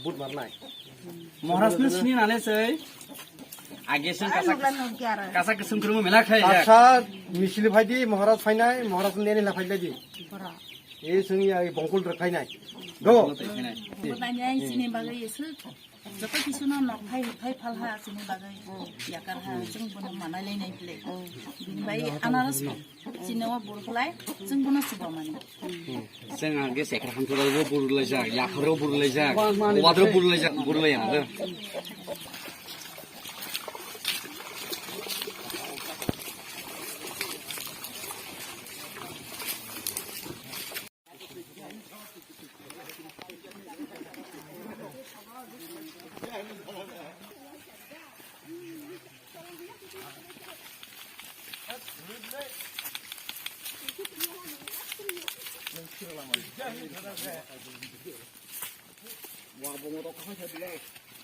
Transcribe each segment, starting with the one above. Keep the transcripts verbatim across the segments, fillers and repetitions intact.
Vote marnai. Maharaj ni sini nane sei. Age sung kasak, kasak kesung kerung mela khai ya. Asa misili phaidi, Maharaj phainai, Maharaj nene la phaidi. E sung ya bongkul rok phainai. Go. Bongkul rok phainai. Bongkul rok phainai, sini bagwi esuk. Joto kisu no nok phai, phai phal ha, sini bagwi yakar ha, chwng bono manai lai nai phle. Bini bai anaros chini o bur khlai, chwng bono chuba mani. Chwng ang ge sekra hamtwlai bo bur lai jak, yakar bo bur lai jak, obat ro bur lai jak, bur lai ang ge.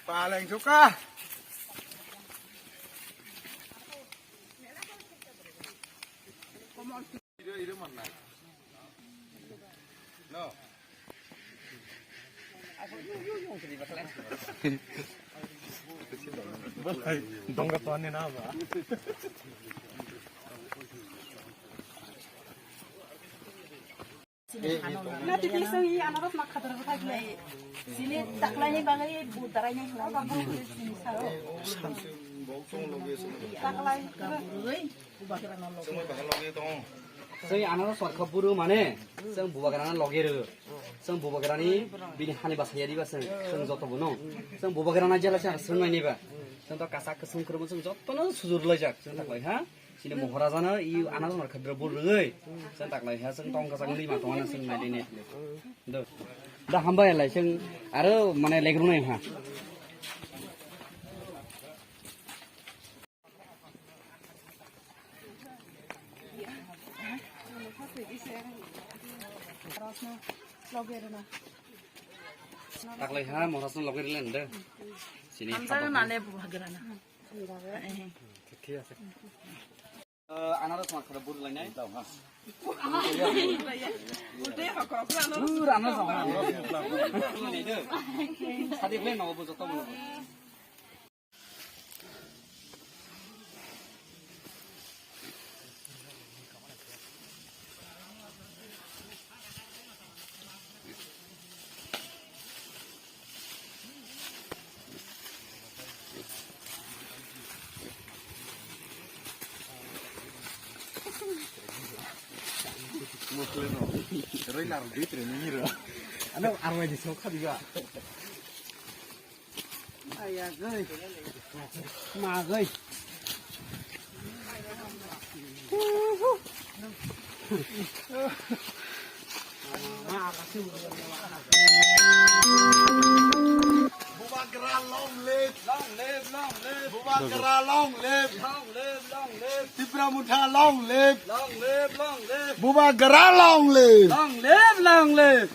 Paleng suka. Dongga tuan ni na ba. Notification i anaros ma khadar bwthai khlai. Sini taklai ni bagwi bu darai ni khlai. Taklai. Sini anaros warkha buru mane, seng bubagrana loge rw. Seng bubagrani bini hani basa yari ba seng, seng joto bono. Seng bubagrana jela seng seng nai ni ba. Seng to kasak kesung kermo seng joto no sujur lai jak, seng taklai ha. Sini Mohorajano i anaros mar khadra bur rwgwi. Chwng taklai ha, chwng tong kwchang lima tongna chwng nai dine. Do. Da hambai lai chwng aro mane legrunai ha. Taklai ha, Mohorajno loge rwlen de. Sini hamjano nane bubagrana. Thik ase. Anaros ma khara bur lainai. Bur anaros ma khara. Sadi khlai no bo joto bo. Roi lar di tre ni ro. Ano arwai di sok kha diga. Aya goi. Ma goi. Bubagra long live. Long live, long live. Bubagra long live. Long live, long live. Tipra Motha long live. Long live, long live. Bubagra long live. Long live, long live.